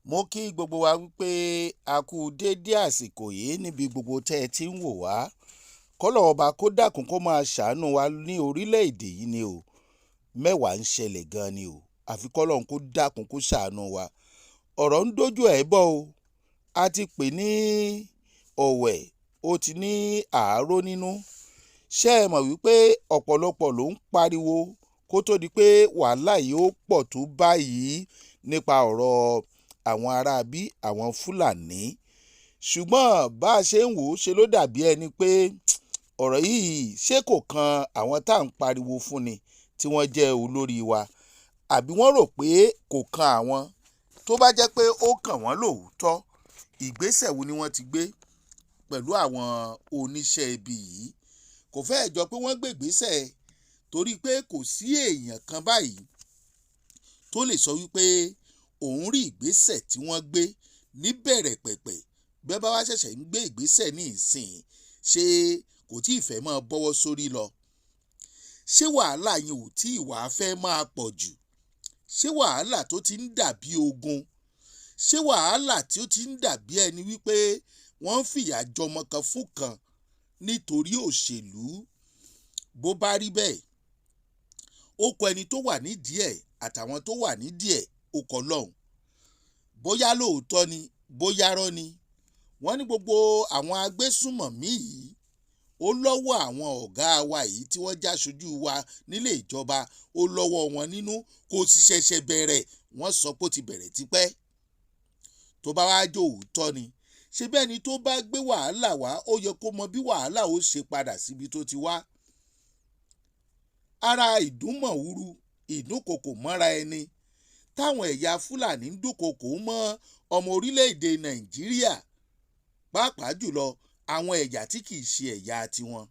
Mo kí gbogbo wa wípé a kú déédé àsìkò yìí níbi gbogbo tẹ́ ẹ ti ń wò wá. Kọ́lọ́run ọba kó dákun kó máa ṣàánú wa ní orílẹ̀-èdè yìí ni o. Mẹ́wàá ń ṣẹlẹ̀ gan ni o. Àfi kọ́lọ́run kó dákun kó ṣàánú wa. Ọ̀rọ̀ ń dojú ẹ̀ bọ̀ o. A ti pè ní ọ̀wẹ̀, ó ti ní àáró nínú. Ṣé ẹ mọ̀ wípé ọ̀pọ̀lọpọ̀ ló ń pariwo kó tó di pé wàhálà yìí ó pọ̀ tó báyìí nípa ọ̀rọ̀ àwọn aráabí, àwọn Fúlàní? Ṣùgbọ́n bá a ṣe ń wò ó, ṣe ló dàbí ẹni pé ọ̀rọ̀ yìí ṣé kò kan àwọn tá à ń pariwo fún ni tí wọ́n jẹ́ olórí wa, àbí wọ́n rò pé kò kan àwọn? Tó bá jẹ́ pé ó kàn wọ́n lóòótọ́, ìgbésẹ̀ wo ni wọ́n ti gbé pẹ̀lú àwọn oníṣẹ́ ibi yìí? Kò fẹ́ẹ̀ jọ pé wọ́n gbé ìgbésẹ̀, torí pé kò sí èèyàn kan báyìí tó lè sọ wípé òun rí ìgbésẹ̀ tí wọ́n gbé níbẹ̀rẹ̀ pẹ̀pẹ̀. Bí wọ́n bá wá ṣẹ̀ṣẹ̀ ń gbé ìgbésẹ̀ ní ìsìn, ṣé kò tí ì fẹ́ máa bọ́wọ́ sórí lọ? Ṣé wàhálà yẹn ò tí ì wá fẹ́ máa pọ̀ jù? Ṣé wàhálà tó ti ń dàbí ogun? Ṣé wàhálà tí ó ti ń dàbí ẹni wípé wọ́n ń fìyà jọmọ kan fún kan nítorí òṣèlú? Bó bá rí bẹ́ẹ̀, ó kọ ẹni tó wà nídìí ẹ̀ àtàwọn tó wà nídìí ẹ̀, ó kọ lọ́hùn. Bóyá lóòótọ́ ni, bóyá rọ́ ni. Wọ́n ní gbogbo àwọn agbésùnmọ̀mí yìí, ó lọ́wọ́ àwọn ọ̀gá wa yìí tí wọ́n já ṣojú wa nílé ìjọba, ó lọ́wọ́ wọn nínú. Kò sì ṣẹ̀ṣẹ̀ bẹ̀rẹ̀, wọ́n sọ pé ó ti bẹ̀rẹ̀ tipẹ́. Tó bá wá jó òótọ́ ni, ṣé bẹ́ẹ̀ ni? Tó bá gbé wàhálà wá, ó yẹ kó mọ bí wàhálà ó ṣe padà síbi tó ti wá. Ara ìdúnmọ̀húrú, ìdúnkokò mọ́ra ẹni táwọn ẹ̀yà Fúlàní ń dúnkokò mọ́ ọmọ orílẹ̀-èdè Nàìjíríà, pàápàá jùlọ àwọn ẹ̀yà tí kìí ṣe ẹ̀yà tiwọn,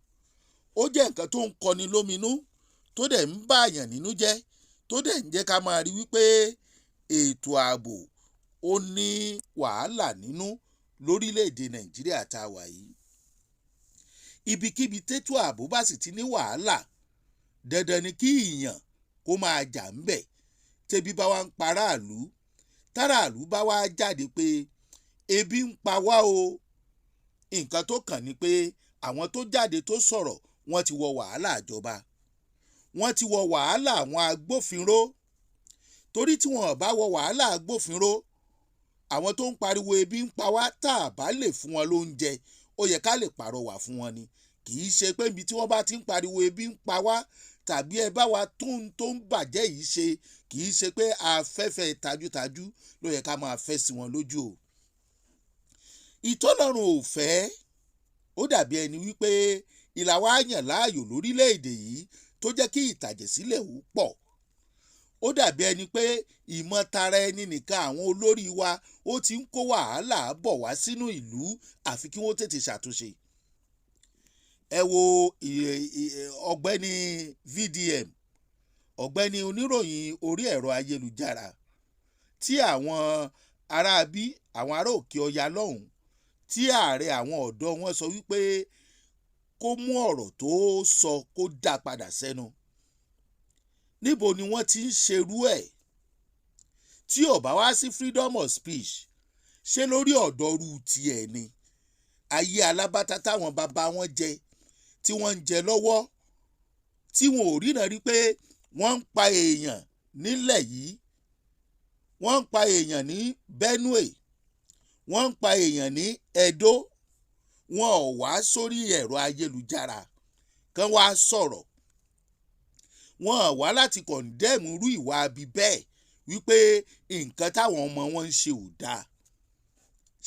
ó jẹ́ nǹkan tó ń kọni lóminú, tó dẹ̀ ń bàyàn nínú jẹ́, tó dẹ̀ ń jẹ́ ká máa rí wípé ètò ààbò ó ní wàhálà nínú lórílẹ̀‐èdè Nàìjíríà tá a wà yìí. Ibikíbi tètò ààbò bá sì ti ní wàhálà, dandan ni kí ìyàn kó máa jà ń bẹ̀. Tẹ́bí bá wá ń paráàlú, táràlú bá wá jáde pé ebi ń pa wá o, nǹkan tó kàn ní pé àwọn tó jáde tó sọ̀rọ̀, wọ́n ti wọ wàhálà ìjọba, wọ́n ti wọ wàhálà àwọn agbófinró. Torí tí wọn bá wọ wàhálà agbófinró, àwọn tó ń pariwo ebi ń pa wá, tá a bá lè fún wọn lóúnjẹ, ó yẹ ká lè pàrọwà fún wọn ni. Kì í ṣe pé ibi tí wọ́n bá ti ń pariwo ebi ń pa wá tàbí ẹ bá wa tó ń bàjẹ́ yìí ṣe, kì í ṣe pé afẹ́fẹ́ tajútajú ló yẹ ká máa fẹ́ sí wọn lójú o. Ìtọ́lọ́run ò fẹ́, ó dàbí ẹni wípé ìlà wa yàn láàyò lórílẹ̀‐èdè yìí tó jẹ́ kí ìtàjẹ̀sílẹ̀ ó pọ̀. Ó dàbí ẹni pé ìmọ̀tara ẹni nìkan àwọn olórí wa, ó ti ń kó wàhálà bọ̀ wá sínú ìlú, àfi kí wọ́n tètè ṣàtúnṣe. Ẹ wo ọ̀gbẹ́ni VDM, ọ̀gbẹ́ni oníròyìn orí ẹ̀rọ ayélujára, tí àwọn aráabí, àwọn ará òkè ọya lọ́hùn, tí ààrẹ àwọn ọ̀dọ́ wọn sọ wípé kó mú ọ̀rọ̀ tó sọ, kó dá padà sẹ́nu. Níbo ni wọ́n ti ń ṣerú ẹ̀? Tí ò bá wá sí freedom of speech, ṣé lórí ọ̀dọ́rú tiẹ̀ ni? Ayé alábátá táwọn bàbá wọn jẹ, tí wọ́n ń jẹ lọ́wọ́, tí wọn ò ríran rí pé wọ́n ń pa èèyàn nílẹ̀ yìí, wọ́n ń pa èèyàn ní Benue, wọ́n ń pa èèyàn ní Edo, wọn ò wá sórí ẹ̀rọ ayélujára kán wá sọ̀rọ̀. Wọn ò wá láti condemn irú ìwà abi bẹ́ẹ̀ wípé nǹkan táwọn ọmọ wọn ń ṣe ò dáa.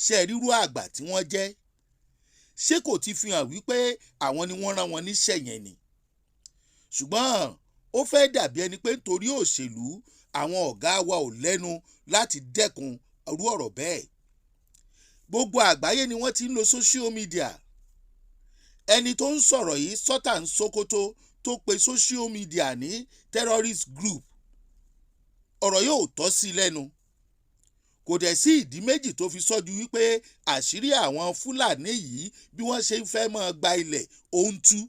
Ṣe ríru àgbà tí wọ́n jẹ́, ṣé kò ti fi hàn wípé àwọn ni wọ́n rán wọn níṣẹ́ yẹn ni? Ṣùgbọ́n ó fẹ́ dàbí ẹni pé nítorí òṣèlú, àwọn ọ̀gá wa ò lẹ́nu láti dẹ́kun irú ọ̀rọ̀ bẹ́ẹ̀. Gbogbo àgbáyé ni wọ́n ti ń lo social media. Ẹni tó ń sọ̀rọ̀ yìí, Sultan Sokoto, tó pe social media ní terrorist group, ọ̀rọ̀ yóò tọ́ sí lẹ́nu. Kò dẹ̀ sí ìdí méjì tó fi sọ́jú wípé àṣírí àwọn Fúlàní yìí, bí wọ́n ṣe ń fẹ́ máa gba ilẹ̀, ó ń tú.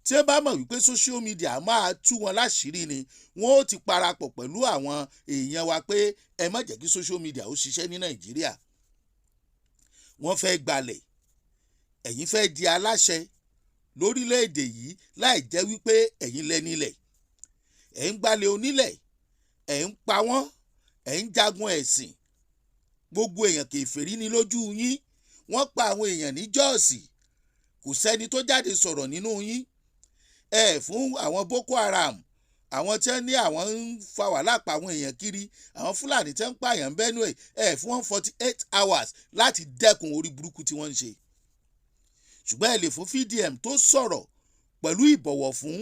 Tí wọ́n bá mọ̀ wípé social media máa tú wọn láṣìírí ni, wọ́n ó ti parapọ̀ pẹ̀lú àwọn èèyàn wa pé ẹ má jẹ́ kí social media ó ṣiṣẹ́ ní Nàìjíríà. Wọ́n fẹ́ gbalẹ̀, ẹ̀yin fẹ́ di aláṣẹ lórílẹ̀‐èdè yìí láì jẹ́ wípé ẹ̀yin lẹ́nilẹ̀. Ẹ̀ ń gbalẹ̀ onílẹ̀, ẹ̀ ń pa wọ́n, ẹ̀ ń jagun ẹ̀sìn. Gbogbo èèyàn kèfèrí ní lójú yín. Wọ́n pa àwọn èèyàn ní Jos, kò sẹ́ni tó jáde sọ̀rọ̀ nínú yín. Ẹ fún àwọn Boko Haram, àwọn tí wọ́n ní àwọn ń fa wàhálà pa àwọn èèyàn kiri, àwọn Fúlàní tí wọ́n ń pààyàn Benue, ẹ fún wọn 48 hours láti dẹ́kun orí burúkú tí wọ́n ń ṣe. Ṣùgbọ́n ẹ lè fún VDM tó sọ̀rọ̀ pẹ̀lú ìbọ̀wọ̀ fún,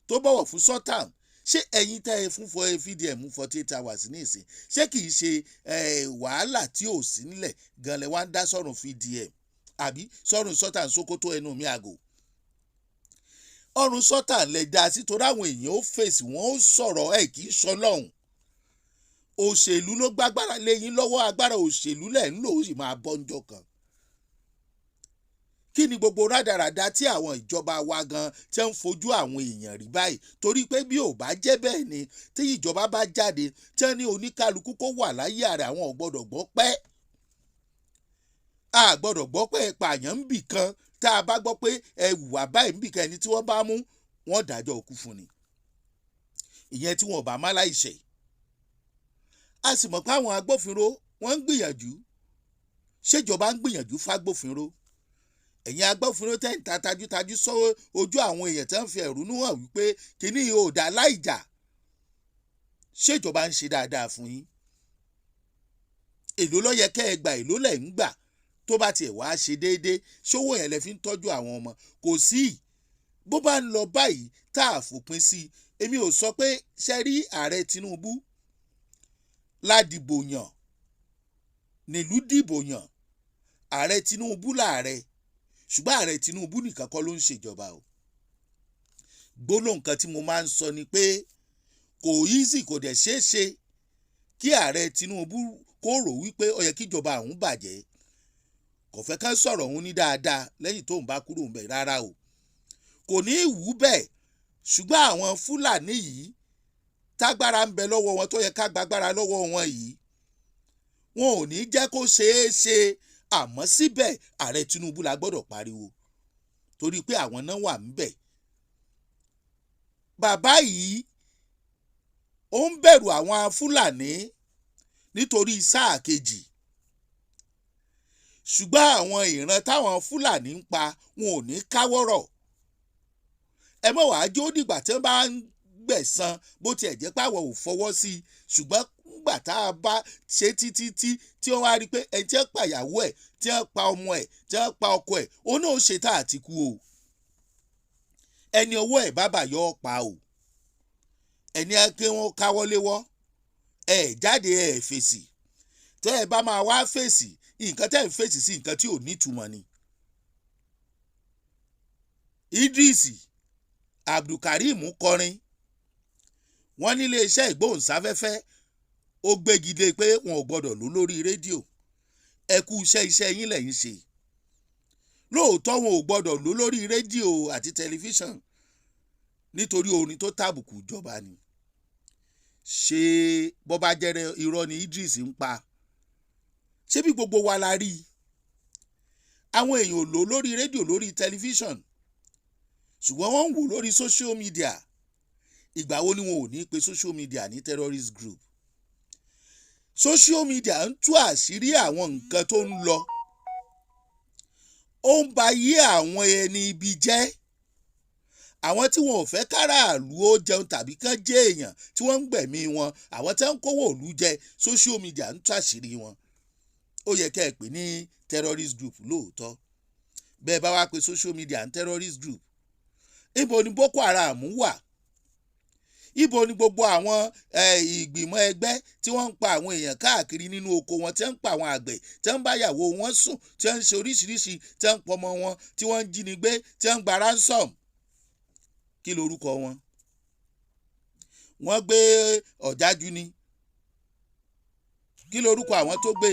tó bọ̀wọ̀ fún Sultan. Ṣé ẹ̀yin tẹ́ ẹ fún VDM 48 hours ní ìsìn, ṣé kìí ṣe wàhálà tí ò sí nílẹ̀ gan lẹ wá ń dá sọ̀rùn VDM àbí sọ̀rùn Sultan Sokoto? Ẹnu mi àgò, ọrùn Sultan lè dá sí, torí àwọn èèyàn ó fèsì, wọn ó sọ̀rọ̀. Ẹ̀ kì í sọ lọ́hùn, òṣèlú ló gbágbára lẹ́yìn lọ́wọ́. Agbára òṣèlú lẹ̀ ń lò, ó sì máa bọ́ ńjọ́ kan. Kí ni gbogbo rádaràda tí àwọn ìjọba wa gan tí ń fojú àwọn èèyàn rí báyìí? Torí pé bí ò bá jẹ́ bẹ́ẹ̀ ni, tí ìjọba bá jáde tí wọ́n ní oníkálukú kó wà láyé ààrẹ, àwọn ò gbọ́dọ̀ gbọ́ pẹ́, a gbọ́dọ̀ gbọ́ pé pààyàn ń bì kan. Tá a bá gbọ́ pé ẹ hùwà báyìí ń bì kan, ẹni tí wọ́n bá mú, wọ́n dájọ́ òkú fún ni, ìyẹn tí wọn ò bá má láìṣẹ̀. A sì mọ̀ pé àwọn agbófinró, wọ́n ń gbìyànjú. Ṣèjọba ń gbìyànjú fágbófinró? Ẹ̀yin agbófinró tẹ́ ń ta tajútajú sọ ojú àwọn èèyàn tẹ́ ń fi ẹ̀rúnú hàn wípé kínní ò dá láìjà, ṣèjọba ń ṣe dáadáa fún yín? Èló ló yẹ kẹ́ ẹ gbà? Èló lẹ̀ ń gbà? Tó bá tiẹ̀ wá ṣe déédéé, ṣówó yẹn lẹ fi ń tọ́jú àwọn ọmọ? Kò sí. Bó bá ń lọ báyìí tá a fòpin sí i, èmi ò sọ pé ṣe rí ààrẹ Tinubu ládìbò yàn, nílùú dìbò yàn ààrẹ Tinubu láàrẹ, ṣùgbọ́n ààrẹ Tinubu nìkan kọ́ ló ń ṣèjọba o. Gbólóhùn kan tí mo máa ń sọ ni pé kò easy, kò dẹ̀ ṣeé ṣe kí ààrẹ Tinubu kó rò wípé ó yẹ kíjọba òun bàjẹ́, kò fẹ́ kán sọ̀rọ̀ òun ní dáadáa lẹ́yìn tóun bá kúrò ńbẹ̀. Rárá o, kò ní í wù ú bẹ́ẹ̀. Ṣùgbọ́n àwọn Fúlàní yìí, tágbára ń bẹ lọ́wọ́ wọn, tó yẹ ká gbàgbára lọ́wọ́ wọn yìí, wọn ò ní jẹ́ kó ṣeé ṣe. Àmọ́ síbẹ̀, ààrẹ Tinubu la gbọ́dọ̀ pariwo, torí pé àwọn náà wà ńbẹ̀. Bàbá yìí, ó ń bẹ̀rù àwọn Fúlàní nítorí sáà kejì, ṣùgbọ́n àwọn ìran táwọn Fúlàní ń pa, wọn ò ní káwọ́rọ̀. Ẹ mọ̀ wàá jó dìgbà tí wọ́n bá ń gbẹ̀san, bó tiẹ̀ jẹ́ pé àwọn ò fọwọ́ sí i. Ṣùgbọ́n nígbà tá a bá ṣe títí tí tí wọ́n wá rí i pé ẹni tí wọ́n pa ìyàwó ẹ̀, tí wọ́n pa ọmọ ẹ̀, tí wọ́n pa ọkọ ẹ̀, òun náà ó ṣe tá àti kú o. Ẹni ọwọ́ ẹ̀ bá bà yọ ọ́ pa o. Ẹni kí wọ́n káwọ́ léwọ́ ẹ̀ jáde, ẹ̀ fèsì. Tẹ́ ẹ bá máa wá fèsì, nǹkan tẹ́ ẹ ń fèsì sí, nǹkan tí ò nítumọ̀ ni. Idris Abdulkareem kọrin, wọ́n nílé iṣẹ́ ìgbóhùnsáfẹ́fẹ́, ó gbégidé pé wọn ò gbọ́dọ̀ lò lórí rédíò. Ẹ kú iṣẹ́, iṣẹ́ yín lẹ́yìn ṣe. Lóòótọ́, wọn ò gbọ́dọ̀ lò lórí rédíò àti tẹlifíṣàn nítorí orin tó tàbùkù ìjọba ni. Ṣé bọ́bá jẹ́rẹ́ irọ́ ni Idris ń pa? Ṣé bí gbogbo wa la rí i? Àwọn èèyàn ò lò lórí rédíò, lórí tẹlifíṣàn, ṣùgbọ́n wọ́n ń wò lórí social media. Ìgbà wo ni wọn ò ní pe social media ní terrorist group? Social media ń tú àṣírí àwọn nǹkan tó ń lọ, ó ń ba yé àwọn ẹni ibi jẹ́, àwọn tí wọn ò fẹ́ káràlú ó jẹun tàbí kán jẹ́ èèyàn tí wọ́n ń gbẹ̀mí wọn, àwọn tí wọ́n ń kówó òlu jẹ. Social media ń tú àṣírí wọn. Ó yẹ kẹ́ ẹ pè ní terrorist group lóòótọ́. Bẹ́ẹ̀ bá wá pe social media ní terrorist group, ibo ni Boko Haram wà? Ibo ni gbogbo àwọn ìgbìmọ̀ ẹgbẹ́ tí wọ́n ń pa àwọn èèyàn káàkiri nínú oko wọn, tí wọ́n ń pa àwọn àgbẹ̀, tí wọ́n ń bá ìyàwó wọn sùn, tí wọ́n ń ṣe oríṣiríṣi, tí wọ́n ń pọmọ wọn, tí wọ́n ń jínigbé, tí wọ́n ń gba ransom? Kí lorúkọ wọn? Wọ́n gbé ọ̀jájú ni. Kí lorúkọ àwọn tó gbé?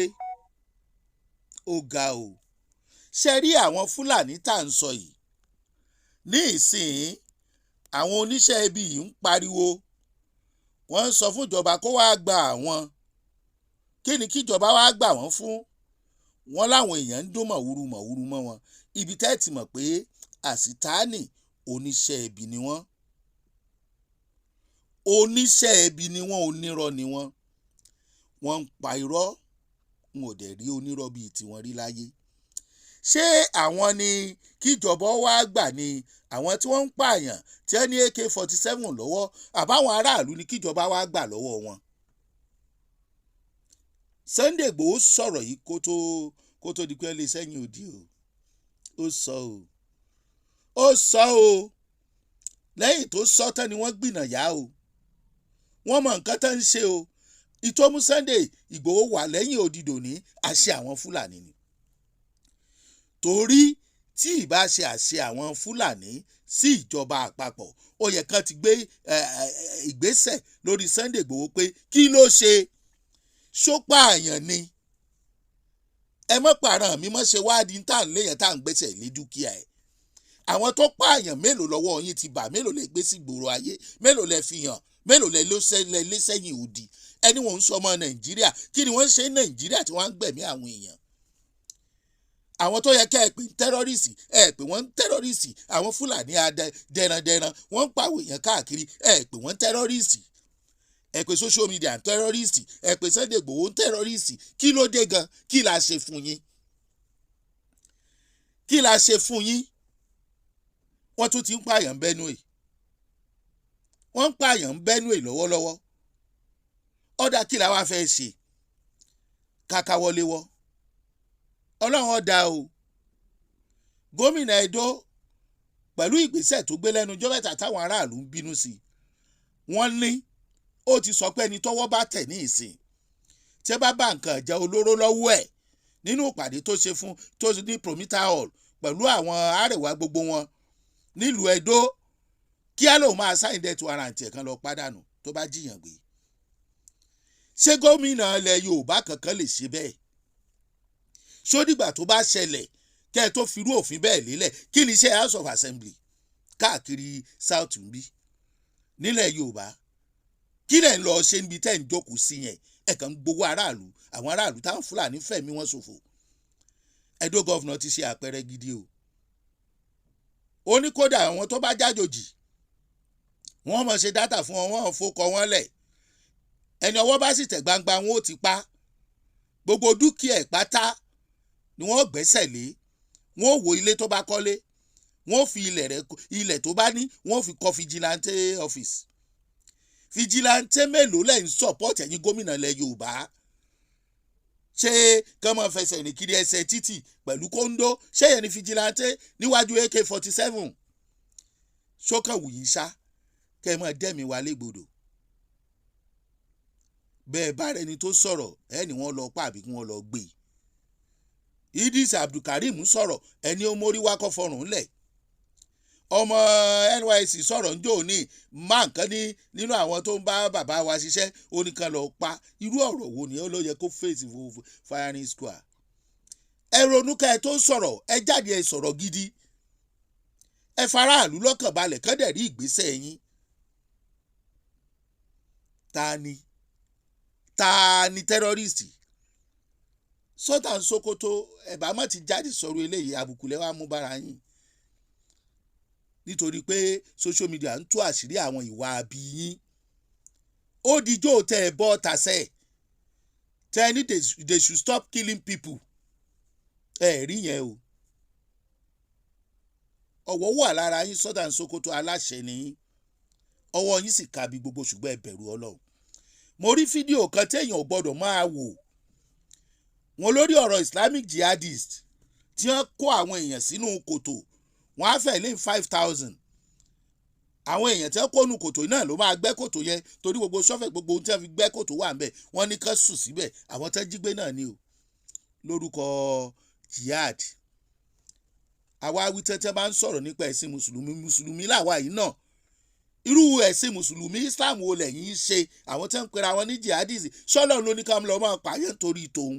Ó ga o. Ṣe rí àwọn Fúlàní tá à ń sọ yìí ní ìsìn? Àwọn oníṣẹ́ ibi yìí ń pariwo, wọ́n ń sọ fún ìjọba kó wáá gba àwọn. Kí ni kíjọba wáá gbà wọ́n fún? Wọ́n láwọn èèyàn ń dún mọ̀wúrú mọ̀wúrú mọ́ wọn. Ibi tẹ́ ẹ̀ ti mọ̀ pé àsìtáàní oníṣẹ́ ibi ni wọ́n, oníṣẹ́ ibi ni wọ́n, onírọ́ ni wọ́n, wọ́n ń pa irọ́. N ò dẹ̀ rí onírọ́ bíi tiwọn rí láyé. Ṣé àwọn ni kíjọba wá gbà ni, àwọn tí wọ́n ń pààyàn tí wọ́n ní AK-47 lọ́wọ́, àbáwọn aráàlú ni kíjọba wá gbà lọ́wọ́ wọn? Sunday Igboho sọ̀rọ̀ yìí kó tó di pé ó lè sẹ́yìn òdì o. Ó sọ o, ó sọ o. Lẹ́yìn tó sọ tán ni wọ́n gbìnà yá o. Wọ́n mọ nǹkan tán ń ṣe o. Ìtọ́mú Sunday Igboho wà lẹ́yìn odi dòní, àṣẹ àwọn Fúlàní ni, torí tí ìbá ṣe àṣẹ àwọn Fúlàní sí ìjọba àpapọ̀, ó yẹ kán ti gbé ìgbésẹ̀ lórí Sunday Igboho pé kí ló ṣe, ṣó pààyàn ni? Ẹ mọ́ pààrọ̀ mi mọ́ ṣe wádìí tá à ń léyàn tá à ń gbẹ́sẹ̀ lé dúkìá ẹ̀. Àwọn tó pààyàn mélòó lọ́wọ́ yín ti bà? Mélòó lẹ gbé sí gbòòrò ayé? Mélòó lẹ fi hàn? Mélòó lẹ lé sẹ́yìn òdì? Ẹni wọ́n ń sọ ọmọ Nàìjíríà, kí ni wọ́n ń ṣe ní Nàìjíríà tí wọ́n ń gbẹ̀mí àwọn èèyàn? Àwọn tó yẹ kẹ́ ẹ pè ní terrorist, ẹ pè wọ́n ní terrorist. Àwọn Fúlàní adẹ dẹrandẹran, wọ́n ń pàwọ̀ èèyàn káàkiri, ẹ pè wọ́n terrorist. Ẹ pè social media terrorist, ẹ pè Sunday Igboho terrorist. Kí ló dé gan? Kí la ṣe fún yín? Kí la ṣe fún yín? Wọ́n tún ti ń pààyàn Benue, wọ́n ń pààyàn Benue lọ́wọ́lọ́wọ́. Ọ̀dà, kí la wá fẹ́ ṣe? Kàkà wọlé wọ́. Ọlọ́run ọ̀dà o. Gómìnà Edo, pẹ̀lú ìgbésẹ̀ tó gbé lẹ́nu ọjọ́ mẹ́ta táwọn aráàlú ń bínú sí, wọ́n ní ó ti sọ pé ẹni tọ́wọ́ bá tẹ̀ ní ìsìn tí ẹ bá bá nǹkan ìjà olóró lọ́wọ́ ẹ̀, nínú ìpàdé tó ṣe fún tó ní Promita Hall pẹ̀lú àwọn àrẹwà gbogbo wọn nílùú Edo, kí á lóun máa sign death warrant ẹ̀ kan lọ pàdánù tó bá jiyàn gbé. Ṣé gómìnà ilẹ̀ Yorùbá kankan lè ṣe bẹ́ẹ̀? Ṣódìgbà tó bá ṣẹlẹ̀ kẹ́ ẹ tó firú òfin bẹ́ẹ̀ lélẹ̀? Kí ni iṣẹ́ House of Assembly káàkiri South ń bí nílẹ̀ Yorùbá? Kí lẹ̀ ń lọ ṣe níbi tẹ́ ń jókòó sí yẹn? Ẹ̀ kàn ń gbowó aráàlú, àwọn aráàlú táwọn Fúlàní fẹ̀mí wọn ṣòfò. Edo governor ti ṣe àpẹẹrẹ gidi o. Ó ní kódà àwọn tó bá jájòjì, wọ́n mọ̀ ṣe data fún wọn, wọ́n fọkọ wọn lẹ̀. Ẹni ọwọ́ bá sì tẹ̀ gbangba, wọn ò ti pa. Gbogbo dúkìá ẹ̀ pátá ni wọ́n gbẹ́sẹ̀ lé. Wọ́n ò wo ilé tó bá kọ́lé, wọ́n fi ilẹ̀ rẹ̀, ilẹ̀ tó bá ní, wọ́n fi kọ́ vigilante office. Vigilante mélòó lẹ̀ ń support, ẹ̀yin gómìnà ilẹ̀ Yorùbá? Ṣé kán máa fẹsẹ̀ rìn kiri ẹsẹ̀ títì pẹ̀lú kóńdó, ṣé yẹn ni vigilante níwájú AK-47? Ṣókàn wù yín ṣá kẹ́ ẹ máa dẹ́mi wa légbodò? Bẹ́ẹ̀ bá rẹni tó sọ̀rọ̀, ẹ ní wọ́n lọ pa àbí kí wọ́n lọ gbé e. Idris Abdulkareem sọ̀rọ̀, ẹni ó mórí wákọ̀ fọrùn lẹ̀. Ọmọ NYSC sọ̀rọ̀ njó ní máa nǹkan ní nínú àwọn tó ń bá bàbá wa ṣiṣẹ́, ó ní kan lọ pa. Irú ọ̀rọ̀ wo ni ó ló yẹ kó face firing squad? Ẹ ronú ká ẹ tó sọ̀rọ̀. Ẹ jáde, ẹ sọ̀rọ̀ gidi, ẹ faraàlú lọ́kàn balẹ̀, kán dẹ̀ rí ìgbésẹ̀ yín. Ta ni terrorist? Sultan Sokoto, ẹ̀ bá má ti jáde sọ̀rọ̀ eléyìí. Àbùkù lẹ́wà mú bára yín, nítorí pé social media ń tú àṣírí àwọn ìwà àbí yín. Ó dijó tẹ ẹ bọ́ tàṣẹ tẹ ní they should stop killing people. Ẹ rí yẹn o, ọ̀wọ́ wà lára yín. Sultan Sokoto, aláṣẹ ni yín, ọwọ́ yín sì ka bí gbogbo, ṣùgbọ́n ẹ bẹ̀rù Ọlọ́run. Mo rí fídíò kan téèyàn ò gbọ́dọ̀ máa wò wọn lórí ọ̀rọ̀ Islamic jihadist tí wọ́n kó àwọn èèyàn sínú kòtò. Wọ́n á fẹ́ lé 5,000. Àwọn èèyàn tí wọ́n kó nu kòtò náà ló máa gbẹ́ kòtò yẹn, torí gbogbo sọ́fẹ̀, gbogbo ohun tí wọ́n fi gbẹ́ kòtò wà ńbẹ̀. Wọ́n ní kán sùn síbẹ̀. Àwọn tán jí gbé náà ni o, lórúkọ jihad. Àwa wí tẹ́tẹ́ bá ń sọ̀rọ̀ nípa ẹ̀sìn mùsùlùmí, mùsùlùmí làwa yìí náà. Irú ẹ̀sìn mùsùlùmí Islam wo lẹ̀yin ń ṣe? Àwọn tẹ́ ń pera wọn ní jihadist, sọ́lọ́ ló ní ká lọ́ máa pààyàn torí tòun?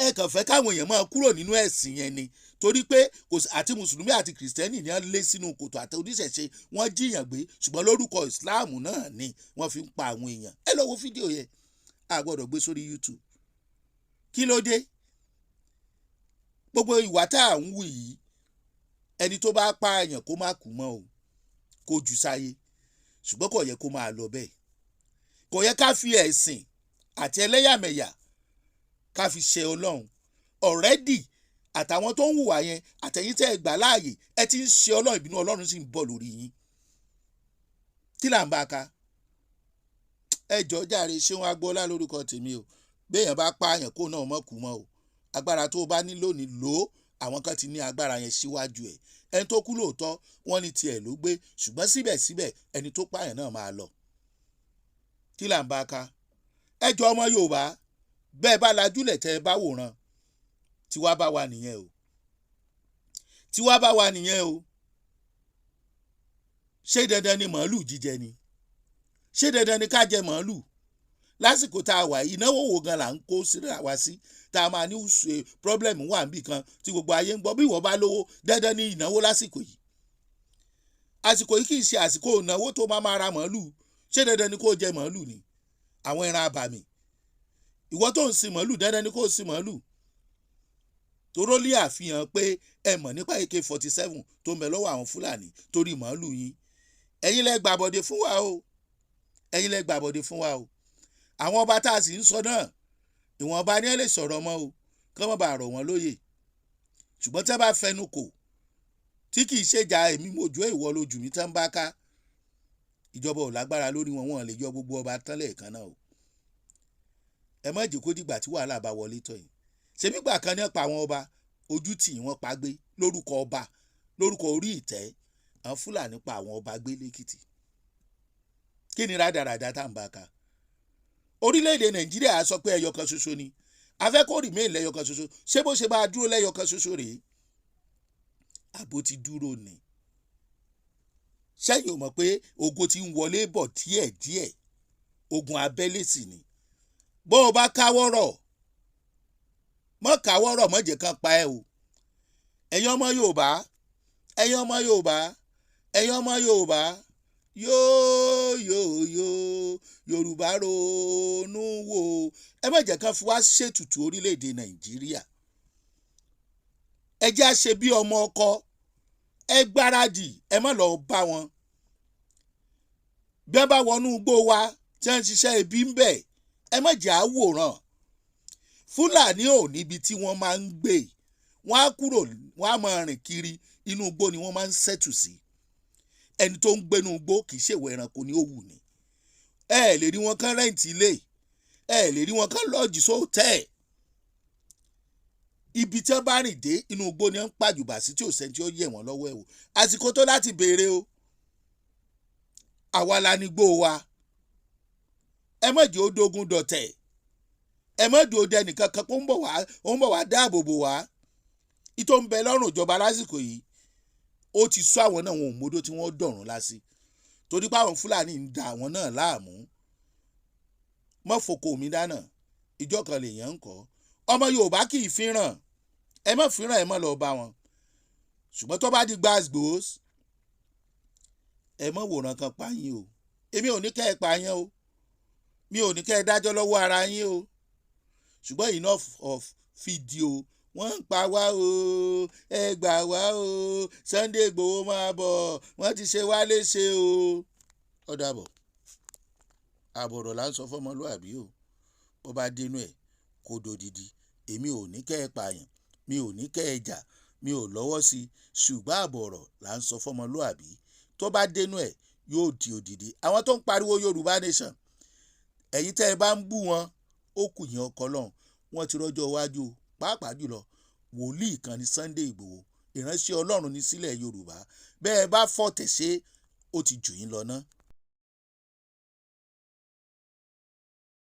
Ẹ kàn fẹ́ káwọn èèyàn máa kúrò nínú ẹ̀sìn yẹn ni, Torí pé kò sí àti Mùsùlùmí àti Kìrìsìtẹ́nì ní wọ́n lé sínú kòtò, àti oníṣẹ̀ṣe, wọ́n jíyàn gbé, ṣùgbọ́n lórúkọ Ìsìláàmù náà ni wọ́n fi ń pa àwọn èèyàn. Ẹ lọ wo fídíò yẹn, a gbọ́dọ̀ gbé sórí YouTube. Kí ló dé gbogbo ìwà tá à ń wù yìí? Ẹni tó bá pààyàn, kó má kú mọ́ o, kó jù sáyé, ṣùgbọ́n kò yẹ kó máa lọ bẹ́ẹ̀. Kò yẹ ká fi ẹ̀sìn àti ẹlẹ́yàmẹ̀yà ká fi ṣe Ọlọ́run. Already, àtàwọn tó ń hùwà yẹn, àtẹ̀yìn tẹ́ ẹ gbà láàyè, ẹ ti ń ṣe Ọlọ́run, ìbínú Ọlọ́run sì ń bọ̀ lórí yín. Kí là ń bá a ká? Ẹ jọ jàre. Ṣéun Agboola lórúkọ tèmi o. Béèyàn bá pààyàn, kó náà mọ̀ kú mọ́ o. Agbára tó o bá ní lónìí, lò ó. Àwọn kan ti ní agbára yẹn síwájú ẹ̀. Ẹni tó kú lóòótọ́, wọ́n ní tiẹ̀ ló gbé, ṣùgbọ́n síbẹ̀síbẹ̀, ẹni tó pààyàn náà máa lọ. Kí là ń bá a ká? Ẹ jọ, ọmọ Yorùbá, bẹ́ẹ̀ bá lajúlẹ̀ tẹ́ ẹ bá wòran, tiwa bá wà nìyẹn o, tiwa bá wà nìyẹn o. Ṣé dandan ni màálù jíjẹ ni? Ṣé dandan ni ká jẹ màálù lásìkò tá a wà yìí? Ìnáwó wo gan là ń kó síra wá sí tá a máa ní problem wà níbì kan tí gbogbo ayé ń gbọ́? Bí ìwọ bá lówó, dandan ni ìnáwó lásìkò yìí? Àsìkò yìí kì í ṣe àsìkò ìnáwó tó máa máa ra màálù. Ṣé dandan ni kó jẹ màálù ni? Àwọn ẹran abàmì, ìwọ tó ń sin màálù, dandan ni kó sin màálù? Toró lé àfihàn pé ẹ mọ̀ nípa AK-47 tó ń bẹ lọ́wọ́ àwọn Fúlàní torí màálù yín. Ẹ̀yin lẹ gbàbọ̀dé fún wa o, ẹ̀yin lẹ gbàbọ̀dé fún wa o. Àwọn ọba tá a sì ń sọ náà, ìwọ̀nba ni ẹ lè sọ̀rọ̀ mọ́ o, kí wọ́n bá rọ̀ wọ́n lóyè. Ṣùgbọ́n tí wọ́n bá fẹnu kò, tí kì í ṣèjà èmi mojú ìwọ lójú mi tán bá ká, ìjọba ò lágbára lórí wọn. Wọn lè yọ gbogbo ọba tán lẹ́ẹ̀kan náà o. Ẹ má jẹ́ kó dìgbà tí wàhálà bá wọlé tọ̀ yìí. Ṣebí gbà kan ní pa àwọn ọba, ojú tì wọ́n pa gbé lórúkọ ọba, lórúkọ orí ìtẹ́. Àwọn Fúlàní pa àwọn ọba gbé lẹ́kìtì. Kí ni rádaràda tá à ń bá ká? Orílẹ̀-èdè Nàìjíríà sọ pé ẹyọ kan ṣoṣo ni a fẹ́ kó remain lẹ́yọ kan ṣoṣo. Ṣé bó ṣe máa dúró lẹ́yọ kan ṣoṣo rèé? Àbó ti dúró ni? Ṣẹ́yìn ò mọ̀ pé ogun ti ń wọlé bọ̀ díẹ̀díẹ̀? Ogun abẹ́lé sì ni. Bó o bá káwọ́rọ̀ mọ́, káwọ́rọ̀ mọ́, jẹ́ kán pa ẹ́ o. Ẹ̀yin ọmọ Yorùbá, ẹ̀yin ọmọ Yorùbá, ẹ̀yin ọmọ Yorùbá, yóò yóò yóò, Yorùbá ronú wò. Ẹ má jẹ́ kán fi wá ṣètùtù orílẹ̀-èdè Nàìjíríà. Ẹ jẹ́ á ṣe bí ọmọ ọkọ. Ẹ gbáradì, ẹ má lọ bá wọn. Bí wọ́n bá wọnú igbó wa tí wọ́n ń ṣiṣẹ́ ibi ń bẹ̀, ẹ má jẹ́ àwòrán. Fúlàní ò níbi tí wọ́n máa ń gbé. Wọ́n á kúrò, wọ́n á máa rìn kiri. Inú igbó ni wọ́n máa ń settle sí. Ẹni tó ń gbénú igbó kì í ṣèwọ ẹranko ni ó wù ní. Ẹ lè rí wọn kán rent ilé, ẹ lè rí wọn kán lodge sóòtẹ́ẹ̀. Ibi tí wọ́n bá rìn dé, inú igbó ni wọ́n ń pàjùbà sí, tí ò sẹ́ni tí ó yẹ̀ wọ́n lọ́wọ́ ẹ̀ wò. Àsìkò tó láti béèrè o. Àwa la ní gbó wa. Ẹ má jẹ́ ó dógún dọ̀tẹ̀. Ẹ má dúró de ẹnìkan kan kó ń bọ̀ wá, ó ń bọ̀ wá dáàbò bò wá. Ìtò ń bẹ lọ́rùn ìjọba lásìkò yìí, ó ti sọ àwọn náà, wọn ò módó tí wọ́n dọ̀rùn lásì, torí pé àwọn Fúlàní ń da àwọn náà láàmú. Mọ́ foko mi dáná, ìjọ kan lèèyàn ń kọ́. Ọmọ Yorùbá kì í fíràn. Ẹ má fíràn, ẹ má lọ bá wọn. Ṣùgbọ́n tó bá di gbàgbós, ẹ má wòran kan pa yín o. Èmi ò ní kẹ́ ẹ pa yín o, mi ò ní kẹ́ ẹ dájọ́ lọ́wọ́ ara yín o, ṣùgbọ́n enough of fídíò wọ́n ń pa wá o. Ẹ gbà wá o. Sunday Igboho máa bọ̀, wọ́n ti ṣe wá léṣe o. Ó dàbọ̀. Àbọ̀rọ̀ là ń sọ fọmọlúàbí o, bó bá dénú ẹ̀ kó dodidi. Èmi ò ní kẹ́ ẹ pààyàn, mi ò ní kẹ́ ẹ jà, mi ò lọ́wọ́ sí i, ṣùgbọ́n àbọ̀rọ̀ là ń sọ fọmọlúàbí, tó bá dénú ẹ̀, yóò di odidi. Àwọn tó ń pariwo Yorùbá Nation, ẹ̀yin tẹ́ ẹ bá ń bú wọn, ó kù yín ọkọ lọ́hùn. Wọ́n ti rọ́jọ́ iwájú, pàápàá jùlọ wòlíì kan ní Sunday Ìgbòho, ìránṣẹ́ Ọlọ́run ní sílẹ̀ Yorùbá. Bẹ́ẹ̀ bá fọ̀tẹ̀ ṣe, ó ti jù yín lọ ná.